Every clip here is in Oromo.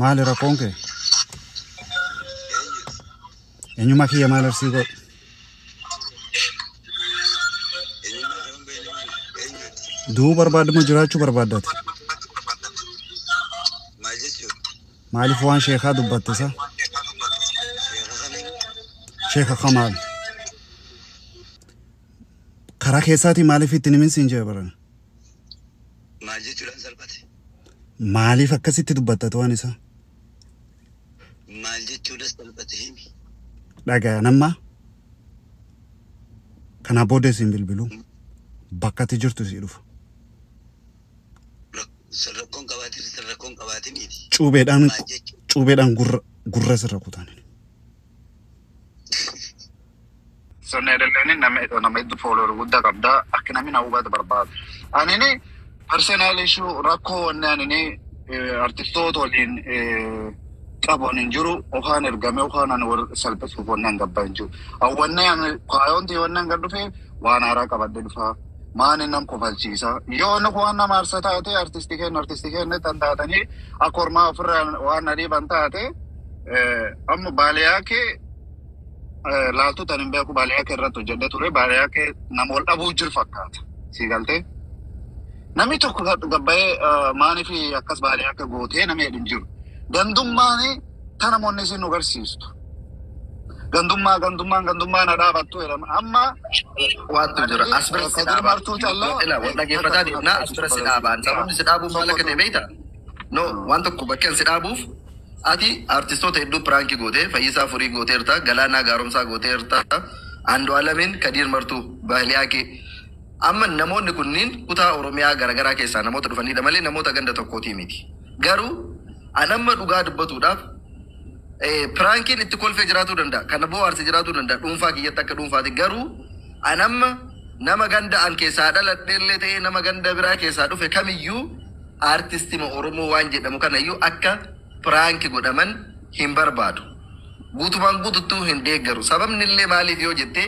Maali rakkoon kee? Eenyummaa kiyya maal arsii godhu? Du'uu barbaaddu moo jiraachuu barbaaddate? Maal jechuudha? Maaliif waan sheekaa dubbatte isa? Sheeka kamiin? Sheeka Kamaal. Karaa keessaatii maaliif itti himin siin jee baran? Maal jechuudhaan salphate? Maaliif akkasitti dubbattatu waan isaa? Maal jechuudhaan salphate himi? Dhagaya namma kanaa booda isin bilbiluu bakka ati jirtu sii dhufa. Rakkoon qabaatin rakkoon qabaatiniiti. Cuubeedhaan Maal jechuudha? Cuubeedhaan gurra gurra sirra kutaan. Sonni edelleen nama nama hedduu follower guddaa qabda akka namni na hubatu barbaadu. Anini personal issue rakkoo wanni anini artistoota waliin qabu ani hin jiru yookaan ergame yookaan ani wal salphisuuf wanni an gabbaa hin jiru. Wanni ani kaayoonti wanni an gad dhufe waan haaraa qabadhe dhufaa. Maani nam kofalchiisa. Yoo inni waan nama aarsa taate artistii kenna tan taatanii akka ormaa ofirraa waan na dhiiban taate amma baaliyaa kee laaltuu tan hin beeku baaliyaa kee irratti hojjedhe ture baaliyaa kee nama wal dhabuu jiru fakkaata. Si galtee? Namni tokko gabbayee maaliif akkas baaliyaa akka gootee nama jedhu hin jiru. Gandummaan ta namoonni isin nu agarsiistu. Gandummaa gandummaan gandummaan na dhaabattu jedhama. Amma Waantu jira. As bira si Kadir dhaabaan. Martuu callaa Ila wal dhaggeeffataa deemnaa as bira si dhaabaan. Sababni si dhaabuuf maal akka ta'e beektaa? No, waan tokko bakkeen si dhaabuuf ati artistoota hedduu piraankii gootee, Fayyisaa Furii gooteerta, Galaanaa Gaaromsaa gooteerta, Andu'aalamiin, Kadiir Martuu, Baahiliyaakee. Amma namoonni kunniin kutaa Oromiyaa garaagaraa keessaa namoota dhufanidha malee namoota ganda tokkootii miti. Garuu an amma dhugaa dubbatuudhaaf piraankiin itti kolfee jiraatuu danda'a. Kana bohaarse jiraatuu danda'a. Dhuunfaa kiyyatti akka dhuunfaati. Garuu an amma nama ganda an keessaa dhaladheellee ta'ee nama ganda biraa keessaa dhufe kamiyyuu aartistima Oromoo waan jedhamu kanayyuu akka piraanki godhaman hin barbaadu. Guutumaan guututtuu hin deeggaru. Sababni illee maaliif yoo jette,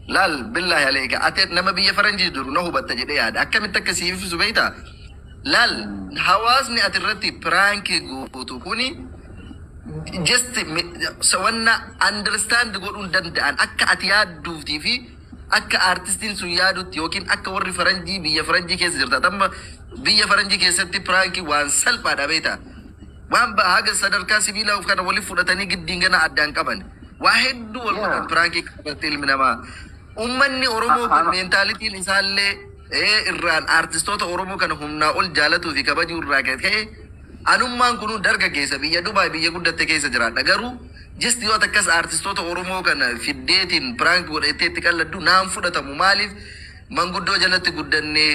laal billaahi aleeka ati nama biyya faranjii jiru na hubatta jedhee yaada. Akkamitti akka siif ibsu beektaa? Laal, hawaasni ati irratti piraanki gootu kuni just wanna understand godhuu hin danda'an akka ati yaadduutii fi akka aartistiin sun yaadutti yookiin akka warri faranjii biyya faranjii keessa jirta. Amma biyya faranjii keessatti piraankii waan salphaadha beektaa. Waan haga sadarkaa sibiilaa of kana waliif fudhatanii giddiin gana addaan qaban. Waa hedduu wal godhan piraankii qabatti ilmi namaa. Uummanni Oromoo kun mentalityn isaallee irraan aartistoota Oromoo kana humnaa ol jaalatuu fi kabajuu irraa kan ka'e anummaan kunuu dargaggeessa biyya Dubaay biyya guddatte keessa jiraadha. Garuu just yoo akkas aartistoota Oromoo kana fiddeetiin piraank godhattee itti qalladdu naan fudhatamu. Maaliif manguddoo jalatti guddannee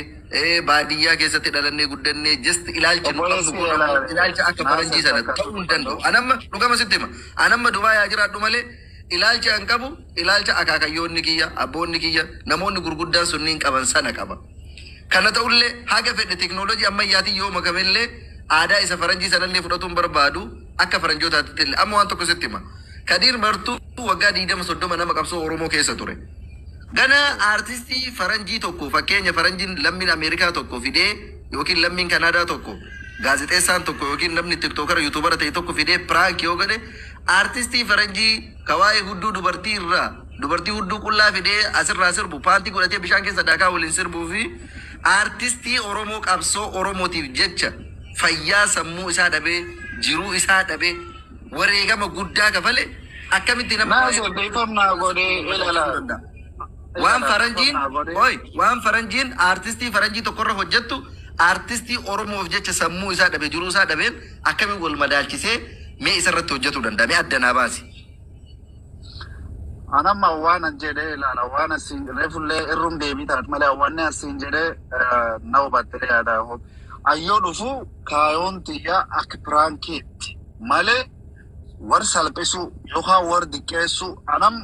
baadiyyaa keessatti dhalannee guddannee just ilaalchi nu qabnu kun ammoo ilaalcha akka faranjii sana ta'uu hin danda'u. Anamma dhugama sitti hima. Anamma Dubaay haa jiraadhu malee ilaalcha an qabu ilaalcha akaakayyoonni kiyya, abboonni kiyya, namoonni gurguddaan sunniin qaban sana qaba. Kana ta'ullee haga fedhe teknoolojii ammayyaatiin yoo makamellee aadaa isa faranjii sanallee fudhatuun barbaadu akka faranjootaatti illee. Amma waan tokko sitti hima. Kadiir Martuu waggaa 20 30 nama qabsoo Oromoo keessa ture. Gana aartistii faranjii tokko, fakkeenya faranjiin lammiin Ameerikaa tokko fidee yookiin lammiin Kanaadaa tokko, gaazexeessaan tokko yookiin namni TikTokera, YouTubera ta'e tokko fidee prank yoo godhe, aartistii faranjii ka waa'ee hudduu dubartii irraa dubartii hudduu qullaa fidee asirraa sirbu, paantii godhatee bishaan keessa daakaa waliin sirbuu fi aartistii Oromoo qabsoo Oromootiif jecha fayyaa sammuu isaa dhabee, jiruu isaa dhabee, wareegama guddaa kafale akkamitti nama waa'ee Naasir beekamnaa godhee ilala. danda'a? Waan faranjiin oi waan faranjiin aartistii faranjii tokkorra hojjettu aartistii Oromoof jecha sammuu isaa dhabe, jiruu isaa dhabeen akkamiin wal madaalchisee mee isarratti hojjetuu danda'a? Mee addanaa baasi. Anamma waan an jedhee ilaala waan asiin reefullee irrum deebii taat malee wanni asiin jedhee na hubattee yaada. Ayyoo dhufu kaayoon tiyya akka piraankiitti malee war salphisuu yookaan war diqqeessuu anam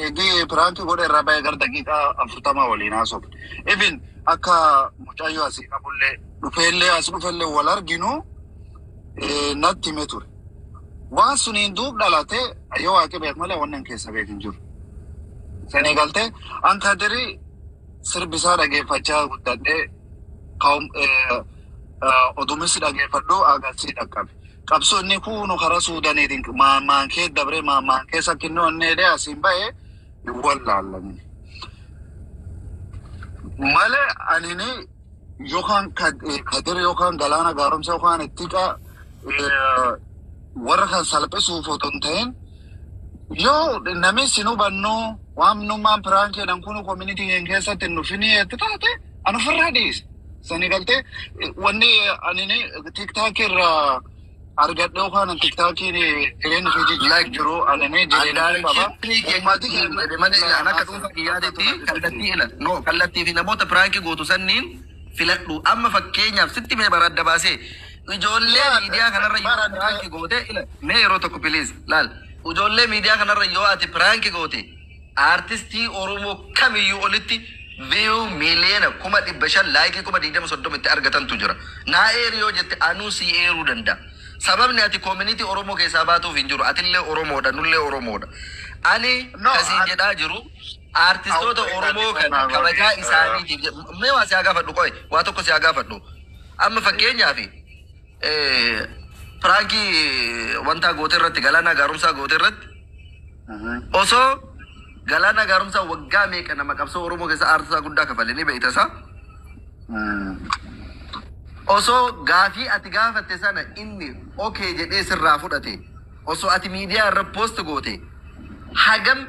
eegee piraankii godhe irraa bahee gara daqiiqaa 40 waliin haasofne. Even akka mucayyoo asii qabullee dhufeellee as dhufellee wal arginu natti hime ture. Waan suniin duub dhalate yoo waaqi beek malee wannan keessa beek hin jiru. Sanii galtee an Kadirii sirbisaa dhageeffachaa guddadhee Odumis dhageeffadhu agarsiis dhaqqabe. Qabsoo inni kuunu karaa Suudaaniitiin maankee dabree maankee sakkinnoo inni jedhee asiin ba'ee wallaallamne. Malee anini yookaan Kadir yookaan Galaana Gaaromsa yookaan Ittiqaa warra kan salphisuuf otoo hin ta'in yoo namni sin hubannoo waan nummaan prank jedhan kun community keenya keessatti hin dhufinii itti taate ani ofirraa dhiise. Sanii galtee wanni ani TikTok irraa argadhe yookaan TikTokiin jireenya fi Like jiru ani jireenya qaba. Uummati jedhe malee an akka dhuunfaa kiyyaatitti kallattii ila no kallattii fi namoota prank gootu sanniin filadhu. Amma fakkeenyaaf sitti mee bara adda baasee ijoollee miidiyaa kanarra yoo prank goote, ila mee yeroo tokko please laal, ijoollee miidiyaa kanarra yoo ati prank goote aartistii Oromoo kamiyyuu olitti view 500,000, like 20,000, 30 itti argatantu jira. Naa eeri yoo jette anuu si eeruu danda'a. Sababni ati community Oromoo keessaa baatuuf hin jiru. Atillee Oromoodha, nullee Oromoodha. Ani No, kasiin jedhaa jiru aartistoota Oromoo kana kabajaa isaaniitiif mee waa si haa gaafadhu, qoy, waa tokko si haa gaafadhu. Amma fakkeenyaaf prank wanta goote irratti, Galaanaa Gaaromsaa goote irratti, osoo Galaanaa Gaaromsaa waggaa meeqa nama qabsoo Oromoo keessa aarsaa guddaa kafale ni beekta isaa. Osoo gaafii ati gaafatte sana inni okay jedhee sirraa fudhate, osoo ati miidiyaa irra post goote, hagam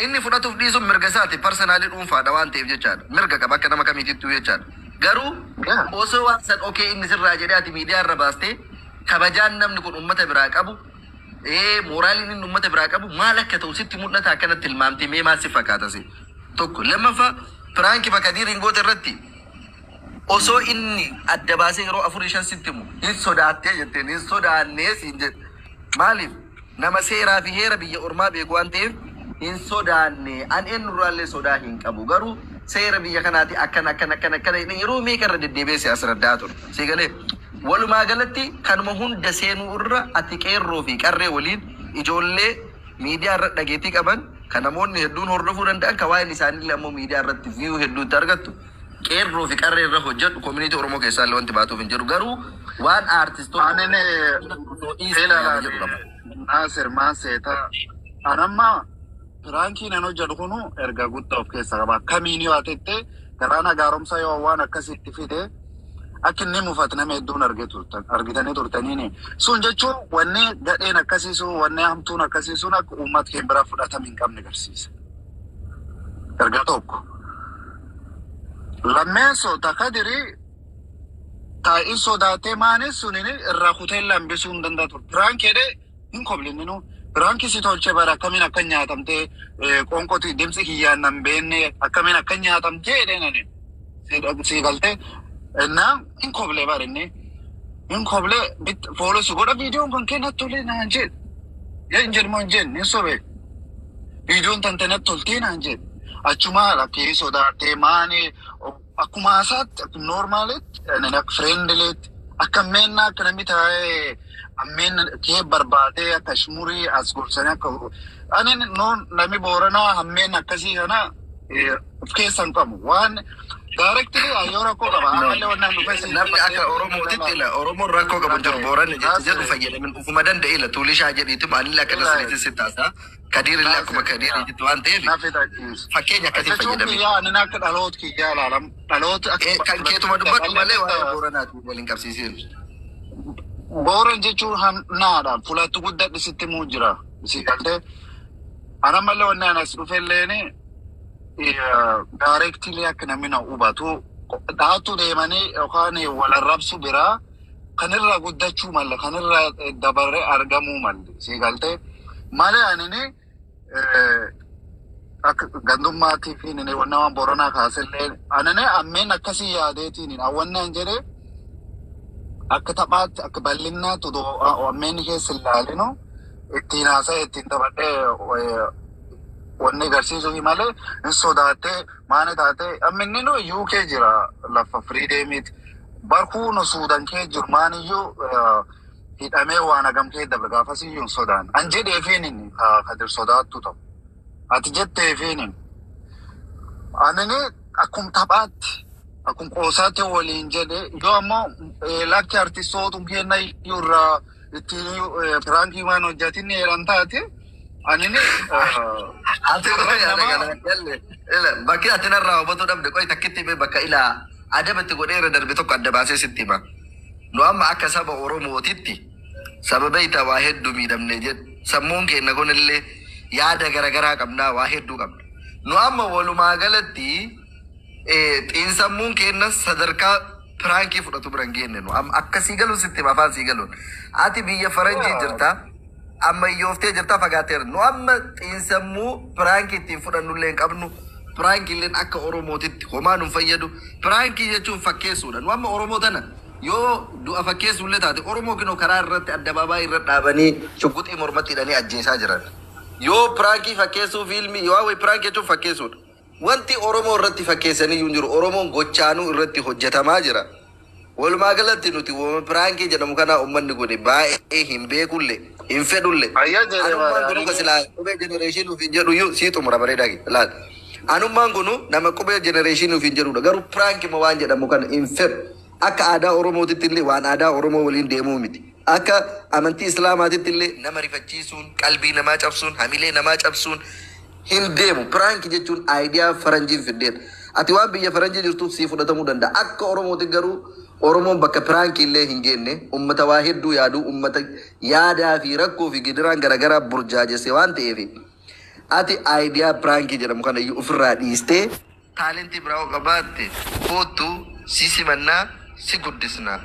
inni fudhatuuf dhiisuun mirga isaati, personally dhuunfaadha waan ta'eef jechaadha. Mirga qaba akka nama kamiitittuu jechaadha. Garuu osoo waan san okay inni sirraa jedhee ati miidiyaa irra baastee, kabajaan namni kun uummata biraa qabu, mooraaliin inni uummata biraa qabu maal akka ta'u sitti mul'ata? Akkanatti tilmaamtee mee maal si fakkaata si? Tokko. Lammaffaa, prank Kadiiriin goote irratti osoo inni adda baasee yeroo afurii shan sitti himu hin sodaattee jetteen, hin sodaannee siin jedhe. Maaliif? Nama seeraa fi heera biyya ormaa beeku waan ta'eef hin sodaanne. An eenyurraallee sodaa hin qabu, garuu seera biyya kanaati akkana akkana akkana akkana jedhee yeroo meeqa irra deddeebi'ee si asirraddaa ture. Si galee? Walumaa galatti kanuma hunda seenuu irra ati qeerroo fi qarree waliin ijoollee miidiyaa irra dhageettii qaban kan namoonni hedduun hordofuu danda'an, kan waa'een isaaniillee ammoo miidiyaa irratti view hedduu itti argattu, qeerroo fi qarree irra hojjedhu. Community Oromoo keessaa illee wanti baatuuf hin jiru, garuu waan aartistoota Ani jedhu qaba. Naasir maal seeta? Anamma prank nan hojjedhu kunu erga guddaa of keessaa qaba. Akkamiin yoo atette Galaana Gaaromsaa yoo waan akkasitti fide akka inni mufate nama hedduun argitanii turtaniini. Sun jechuun wanni gadheen akkasii sun, wanni hamtuun akkasii sun akka uummata keenya biraa fudhatama hin qabne agarsiisa. Erga tokko. Lammeessoo, takadirii taa'in sodaatee maanis sunin irraa kutee lambisuu hin danda'a ture. Prank jedhee hin koblininu. Prank si tolchee bara akkamiin akka nyaatamtee qoonqooti dimsi kiyyaan nan beenne akkamiin akka nyaatamtee jedhee nani. Si galtee innaa hin koblee bara inni. Hin koblee follow si godha, viidiyoon kan kee natti tolee naan jedhe. Yaa hin jedhu moo hin jenne, hin sobee. Viidiyoon tante natti toltee naan jedhe. Achuma lakkee sodaatee maani akkuma haasaatti, akka normalitti, akka friendlytti, akka meennaa akka namni taa'ee ammeen kee barbaadee akka shmurii as gorsanii akka ani noon namni Booranaa hammeen akkasii kana of keessa hin qabu. Waan directly ayyoo rakkoo qaba. Ammallee wannan dhufe si Namni akka Oromootitti ila Oromoon rakkoo qabu jiru Booranni jechi jedhu fayyadamin ufuma danda'e ila tuulishaa jedhiitu maalillee akka nasiriitti si taasa. Kadiirillee akkuma Kadiiriitti waan ta'eef Nafi tachiisu. fakkeenya akkasii Jechuun fayyadame. kiyyaa ani akka dhaloota kiyyaa ilaalam. Dhaloota akka Kan keetuma dubbadhu malee waa'ee Booranaatiin waliin qabsiisin. Booran jechuun hannaadha. Fulattu guddadhi sitti muu jira. Si galtee. Ana mallee wanni ani as dhufelleeni directly akka namni na hubatu dhaattu deemanii yookaan wal arrabsu biraa kanirraa guddachuu malle, kanirraa dabaree argamuu malle, si galtee. Malee anini akka gandummaatii fi inni wanna waan Booranaa kaasellee anini ammeen akkasii yaadeetiin hawwannaan jedhee akka taphaatti, akka bal'innaatti odoo ammeen keessa hin ilaalinu ittiin haasa'e, ittiin taphadhee wanni agarsiisuufi malee hin sodaattee maani taatee amma inni nu UK jira, lafa freedomiiti. Barkuu nu Suudan kee jiru maaniyyuu hidhamee waan hagam kee dabre gaafasiyyuu hin sodaan. An jedheefiin inni Kadir sodaattu ta'u. Ati jetteefiin inni. Anini akkum taphaatti Akkuma qoosaatti waliin jedhe yoo ammoo lakki artistootu kenna irraa ittiin piraankii waan hojjetin heeran taate anini Ati qoy ana kana galle. Ila bakki ati narraa hubatu dhabde qoy takkitti himee bakka ilaa adabatti godhee irra darbe tokko adda baasee sitti hima. Nu amma akka saba Oromootitti sababa itti waa hedduu miidhamne jedhu sammuun keenya kunillee yaada garaagaraa qabnaa waa hedduu qabna. Nu amma walumaa galatti xiinsammuun keenya sadarkaa piraankii fudhatu bira hin geenye nu amma akka sii galuun sitti hima afaan sii galuun. Ati biyya faranjii jirta ammayyooftee jirta fagaatteera. Nu amma xiinsammuu piraankii ittiin fudhannullee hin qabnu. Piraankiilleen akka Oromootitti homaa nu hin fayyadu. Piraankii jechuun fakkeessuudha. Nu amma Oromoo tana yoo du'a fakkeessuullee taate Oromoo kinoo karaa irratti addabaabaayii irra dhaabanii shugguxii mormatti hidhanii ajjeesaa jiran. Yoo piraankii fakkeessuu fiilmii yoo wayi piraankii jechuun fakkeessuudha. Wanti Oromoo irratti fakkeessanii hin jiru. Oromoon gochaanuu irratti hojjetamaa jira. Walumaa galatti nuti uumama piraankii jedhamu kana uummanni kun baay'ee hin beekulle hin fedhulle. Ayyaa jedhe Anummaan bara kunu kasilaa qubee jenereeshinii ofiin jedhu iyyuu sii xumura bareedaa laal. Anummaan kunu nama qubee jenereeshinii ofiin jedhudha. Garuu piraankii waan jedhamu kana hin fedhu. Akka aadaa Oromootitti illee waan aadaa Oromoo waliin deemuu miti. Akka amantii Islaamaatitti illee nama rifachiisuun, qalbii namaa cabsuun, hamilee namaa cabsuun hin deemu. Piraankii jechuun aayidiyaa faranjiin fiddeedha. Ati waan biyya faranjii jirtuuf sii fudhatamuu danda'a. Akka Oromooti garuu Oromoon bakka piraankii illee hin geenne uummata waa hedduu yaadu uummata yaadaa fi rakkoo fi gidiraan garaagaraa burjaajesse waan ta'eef ati aayidiyaa piraankii jedhamu kana iyyuu ofirraa dhiistee taalentii biraa yoo qabaatte koottu si simannaa si guddisnaa.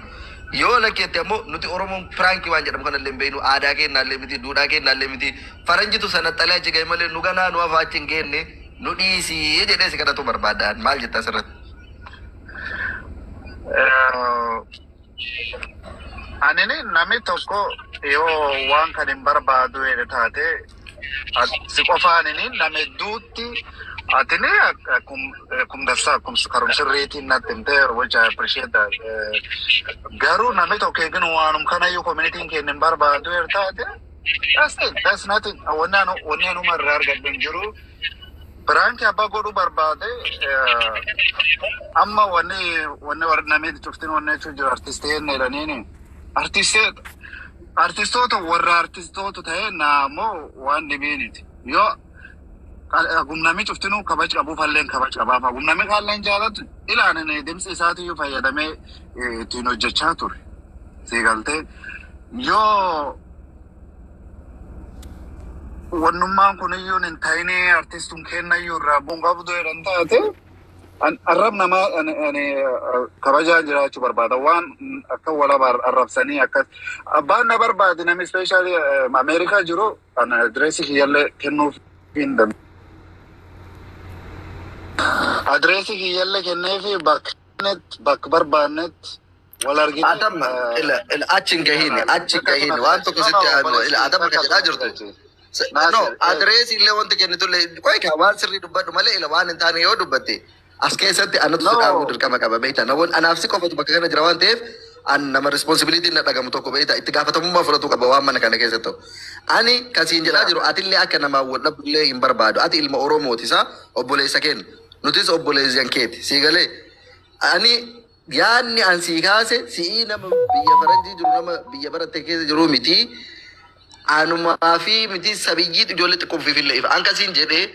Yoo lakkeette ammoo nuti Oromoon piraankii waan jedhamu kana illee hin beeknu aadaa keenyaallee miti duudhaa keenyaallee miti faranjitu sana xalee achi ga'e malee nu ganaa nu hafaa achi hin geenne nu dhiisii jedhee si kadhatu barbaadaan maal jetta asirratti? Anini namni tokko yoo waan kan hin barbaadu jedhe taate si qofaanini nama hedduutti atini akkum dansaa akkum karum sirriitiin natti himte which I appreciate that. Garuu namni tokko eegin waanum kanayyuu communityin keenya hin barbaadu jedhe taate that's it, that's nothing. Wanni anuma irraa argadhu hin jiru. Piraankii abbaa godhuu barbaade amma wanni warri namni cuftin wanni jechuun jiru artistii jedhaniini. Artistii artistoota warra artistoota ta'e naamoo waan dhibiiniti. Yoo agumnamii cuftinuu kabaj qabuuf halleen kabaj qabaaf agumnamii haalleen jaalatu ilaanin dimsi isaatiyyuu fayyadamee ittiin hojjechaa ture. Siigaltee yoo wannummaan kun iyyuu hin ta'inii artistuun kennayyuu irraa bu'uun qabdu jedhan taate arrab namaa ani kabajaan jiraachuu barbaada waan akka walaba arrabsanii akkas abbaan na barbaade namni ispeeshaalii Ameerikaa jiru ani adireesii kiyyallee kennuuf hin danda'u. Adireesii kiyyallee kenneefi bakka barbaannetti wal argine. Adamma ila ila achi hin gahiin achi hin gahiin waan tokko sitti haanu ila adamma kan jedhaa jirtu. No adireesii illee wanti kennitullee qoy kaa waan sirrii dubbadhu malee ila waan hin taane yoo dubbatte as keessatti anatu si dhaabuu dirqama qaba beektaa namoonni anaaf si qofatu bakka kana jira waan ta'eef an nama responsibility na dhagamu tokko beektaa itti gaafatamummaa fudhatu qaba waan mana kana keessatti ta'u. Ani kasiin jedhaa jiru atillee akka namaa wal dhabullee hin barbaadu ati ilma Oromooti isaa obboleessa kenna nutis obboleeyyan keeti sii galee ani yaadni an sii kaase si'ii nama biyya faranjii jiru nama biyya baratte keessa jiru miti anumaa fi miti sabiyyii ijoollee xiqqoo fiifillee ifa an kasiin jedhee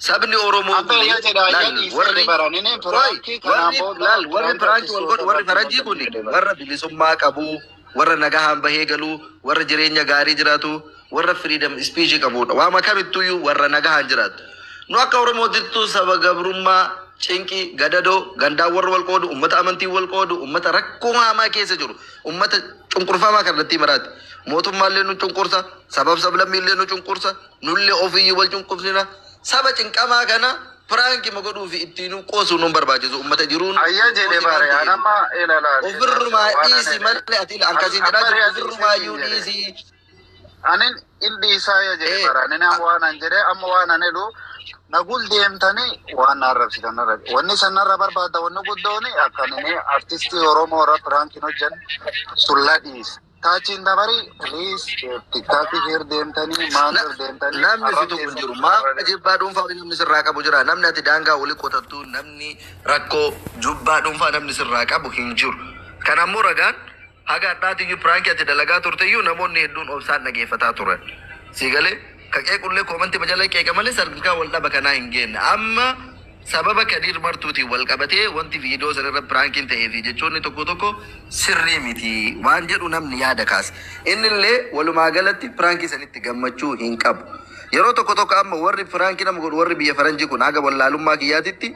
sabni Oromoo Abba kuni yaa jedha ayyaa laal dhiisee warri baranini qoy piraankii kanaan warri booda laal warri piraankii piraankii wal godhu artistoota warri irratti faranjii kuni hojjetan jedhe. warra bilisummaa qabu warra nagahaan bahee galuu warra jireenya gaarii jiraatu warra freedom speech qabudha waama kamittuyyuu warra nagahaan jiraatu nu akka Oromootittuu saba gabrummaa cinqii gadadoo gandaan warra wal qoodu ummata amantii wal qoodu ummata rakkoo hamaa keessa jiru ummata cunqurfamaa kanatti maraati mootummaallee nu cunqursa sabab sablammiillee nu cunqursa nullee ofiiyyuu wal cunqursina saba cinqamaa kana piraankii godhuu fi ittiin qoosuu nu barbaachisu ummata jiruun Ayyaa jedhe qoosii waan bare ta'eef anamma ilaalaa ofirrumaa waan dhiisi ani malee ati akkasiin jedhaa amma jiru re'aati ofirrumaayyuu jedhe. dhiisi. Anin inni isaa ya jedhe Eh, bara anin amma waan an jedhe amma waan an jedhu nagul deemtanii waan na arrabsitan narra wanni san narra barbaadda wanni guddooni akka inni artistii Oromoo irra piraankiin hojjan sulla dhiisa. Taachiin dabarii, please, TikTokii irra deemtanii, maal irra deemtanii. Namni si Arrab tuqu hin keessa jiru. Maaf jibbaa dhuunfaa namni sirraa qabu jira? Namni ati daangaa olii qotattu, namni rakkoo jubbaa dhuunfaa namni sirraa qabu hin jiru. Kan ammoo ragaan haga hadhaatiyyuu prankii ati dalagaa turteyyuu namoonni hedduun obsaan dhageeffataa turan. Si galee ka qeequllee commentii majala qeeqa malee sadarkaa wal dhaba kanaa hin geenne. Amma sababa Kadiir Martuutiin wal qabatee wanti viidiyoo sanarra prankiin ta'ee fi jechoonni tokko tokko sirrii miti waan jedhu namni yaada kaasa. Inni illee walumaa galatti prankii sanitti gammachuu hin qabu. Yeroo tokko tokko amma warri prankii nama godhu, warri biyya faranjii kun, haga wallaalummaa kiyyaatitti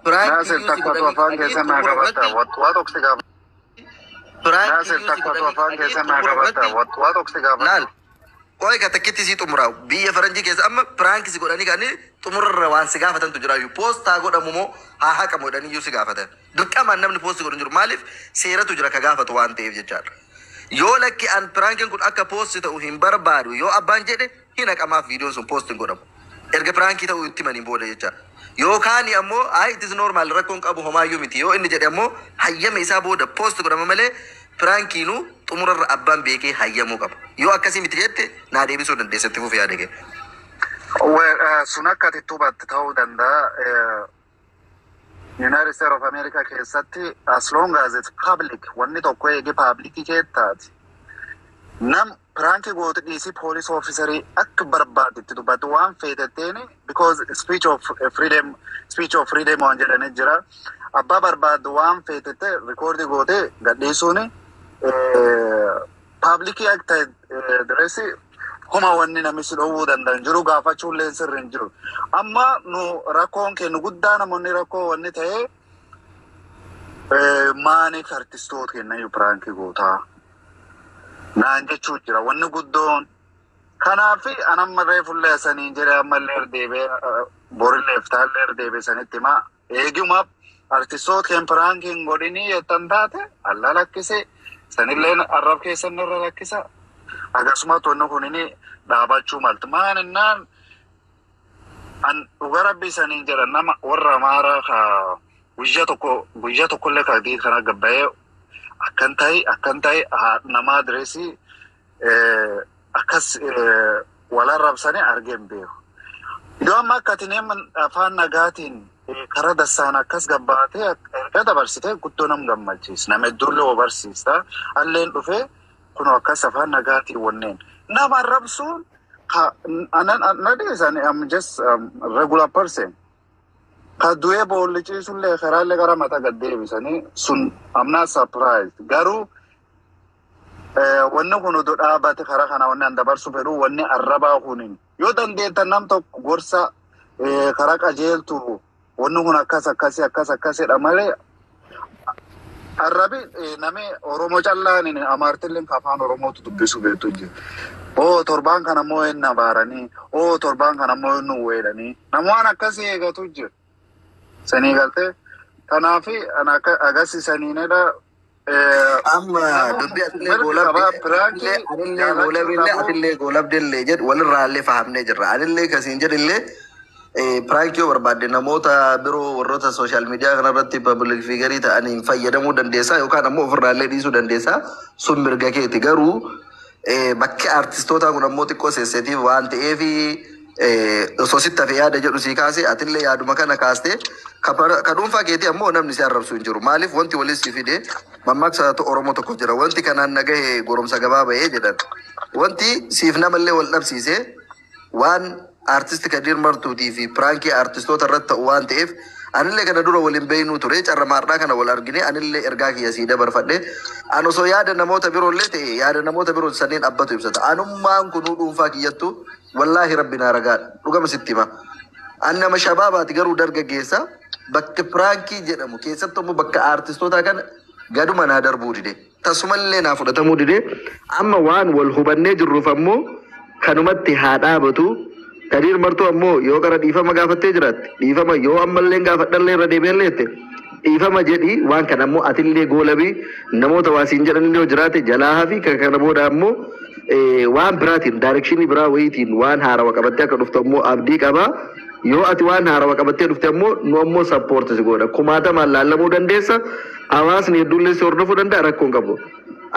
prankii Naasir, iyyuu si takkatu godhanii afaan ka'anii keessa naa xumura qabatta. irratti Waa tokko si gaafata. prankii Naasir, iyyuu si takkatu godhanii afaan ka'anii keessa naa xumura qabatta. irratti Waa tokko si gaafata. Laal. Qoy ka takkitti sii xumuraa. Biyya faranjii keessa amma prankii si godhanii ka'anii xumurarra waan si gaafatantu jiraayyuu, post haa godhamu moo haa haqamu jedhanii iyyuu si gaafatan. Dirqamaan namni post godhu hin jiru. Maaliif? Seeratu jira ka gaafatu waan ta'eef jechaadha. Yoo lakki an prankiin kun akka post ta'u hin barbaadu yoo abbaan jedhe, hin haqamaaf, viidiyoon sun post hin godhamu. Erga prankii ta'uu itti himaniin booda jechaadha. Yookaan ammoo ayi, it is normal, rakkoon qabu homaayyuu miti yoo inni jedhe ammoo hayyama isaa booda post godhama malee prankiinuu xumurarra abbaan beekee hayyamuu qaba. Yoo akkasii miti jette naa deebisuu dandeessa, itti fufi yaada kee. Well, sun akka ati hubatte ta'uu danda'a. United States of America keessatti as long as it's public, wanni tokko eegi public keettaati. Nam prankii gootu dhiisii, police officerii akka barbaadetti dubbatu waan feetetteeni, because speech of freedom waan jedhanii jira. Abbaa barbaaddu waan feetette recordii goote gadhiisuuni publicii akka direessi homa wanni namni si dhowwuu danda'an jiru, gaafachuullee sirri hin jiru. Amma nu rakkoon kennu guddaa, namoonni rakkoo wanni ta'e, maaniif artistoota kennayyuu prankii gootaa naan jechuu jira wanni guddoon. Kanaaf anamma reefullee saniin jedhe, ammallee deebee borillee iftaallee deebee sanitti himaa, eeguma artistoota keen prankii hin godhinii jettan taate alla lakkise, sanillee arrab keessan irra lakkisa. Akkasumas wanni kunini dhaabachuu malti. Maan innaan an dhuga rabbii saniin jedha, nama warra Amaaraa ka guyyaa tokko guyyaa tokkollee ka kana gabbayee akkan ta'e nama adireesii akkas wal arrabsanii argee hin beeku. Iddoo amma akka ati afaan nagaatiin karaa dassaan akkas gabbaatee erga dabarsitee guddoo nam gammachiisa. Nama hedduullee of barsiista. Alleen dhufee kun akkas afaan nagaatiin wanneen. Nama arrabsuun na dhiisan, I'm just regular person. Ka du'ee boolli ciisullee karaalee gara mataa gad deebisanii sun I'm not surprised. Garuu wanni kun odoo dhaabate, karaa kana wanni an dabarsu fedhu, wanni arrabaa kunin yoo dandeettan nam tokko gorsa karaa qajeeltu, wanni kun akkas akkasii akkas akkasidha malee arrabi nami Oromoo callaan Amaartilleen ka afaan Oromootu dubbisu beektu jira. Oo, torbaan kana immoo hin abaaranii, oo, torbaan kana immoo hin weedhanii, nama waan akkasii eegatu jira. Sanii galtee kanaafi ana akka agarsiisaniinidha. Amma dubbii atillee goolabde, anillee goolabde, atillee goolabdellee jedhu walirraallee fahamnee jirra. Anillee kasiin jedhillee prankii yoo barbaadde namoota biroo warroota social media kanarratti public figure ta'aniin fayyadamuu dandeessaa yookaan ammoo ofirraallee dhiisuu dandeessaa, sun mirga keeti. Garuu bakki artistootaa kun ammoo xiqqoo sensitive waan ta'eef osoo sitti hafe yaada jedhu sii kaase, atillee yaaduma kana kaaste. Ka dhuunfaa keetii ammoo namni si arrabsu hin jiru. Maaliif? Wanti walis si fide, mammaaksa Oromoo tokko jira. Wanti kanaan nagahe goromsa gabaa bahee jedhan. Wanti siif namallee wal dhabsiise waan artisti Kadir Martuutii fi prankii artistoota irratti ta'u waan ta'eef, anillee kana dura waliin beeynuu ture, carramaadhaa kana wal argine, anillee ergaa kiyya sii dabarfadhe. An osoo yaada namoota biroollee ta'e, yaada namoota biroo sanneen abbatu ibsata. Anummaan kunuu dhuunfaa kiyyattu, wallaahi rabbi naa ragaadha, dhugama sitti hima. An nama shabaabaati, garuu dargaggeessa bakki prankii jedhamu keessattuu immoo bakka artistootaa kana gaduma naa darbuu dide, tasumallee naa fudhatamuu dide. Amma waan wal hubannee jirruuf ammoo kanumatti haa dhaabatu. Kadiir Martuu ammoo yoo gara dhiifama gaafattee jiraatte dhiifama, yoo ammallee gaafadhallee irra deebi'allee jette dhiifama jedhi. Waan kana ammoo atillee goolabii namoota waasiin jedhanillee yoo jiraate jalaa hafi. Kan kana booda ammoo waan biraatiin, directionii biraa wayiitiin waan haarawa qabattee akka dhuftu ammoo abdii qabaa. Yoo ati waan haarawa qabattee dhufte ammoo nu ammoo support si godha. Kumaatamaan laallamuu dandeessa. Hawaasni hedduullee si hordofuu danda'a, rakkoon qabu.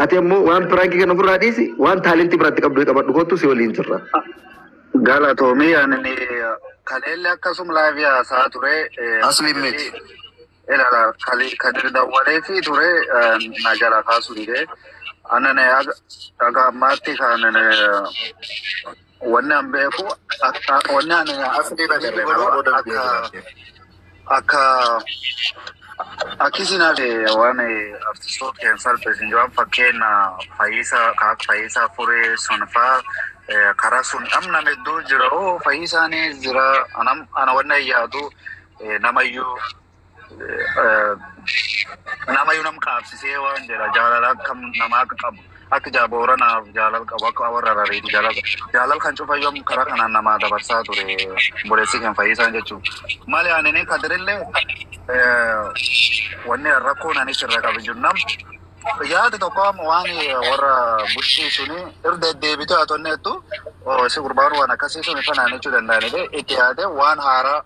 Ati ammoo waan piraankii kana ofirraa dhiisi, waan taalentii biraatti qabdu qabadhu, kottu si waliin jirra. Galatoomii, ani kaleelli akkasuma live haasaa ture. Asli miti. Ilaala, kadir dawwalee fi ture na jala kaasuu dide. Anani aga ammaatti kan wanni an beeku, wanni ani Asli bagarre nama booda akka akka akkisinaaf waan artistoota keenya salphisan jiran, fakkeenya Fayyisaa, kaak Fayyisaa Furee sun faa, karaa sun amna hedduu jira. Oo, Fayyisaanis jira. Anam ana wanna yaadu namayyuu nam qaabsisee waan jedha, jaalala akkam namaa akka qabu, akka jaabooranaaf jaalala qabu, akka warra rariitu jaalala jaalala kan cufayyoo karaa kanaan namaa dabarsaa ture buleessi kan Fayyisaan jechuudha. Maali, ani Kadirillee wanni rakkoon anis irra qabu jiru nam yaada tokko amma waan warra bushii suni irra deddeebitu haa tonneettu si gurbaan waan akkasii suni fanaan jechuu danda'anidha itti yaade waan haaraa.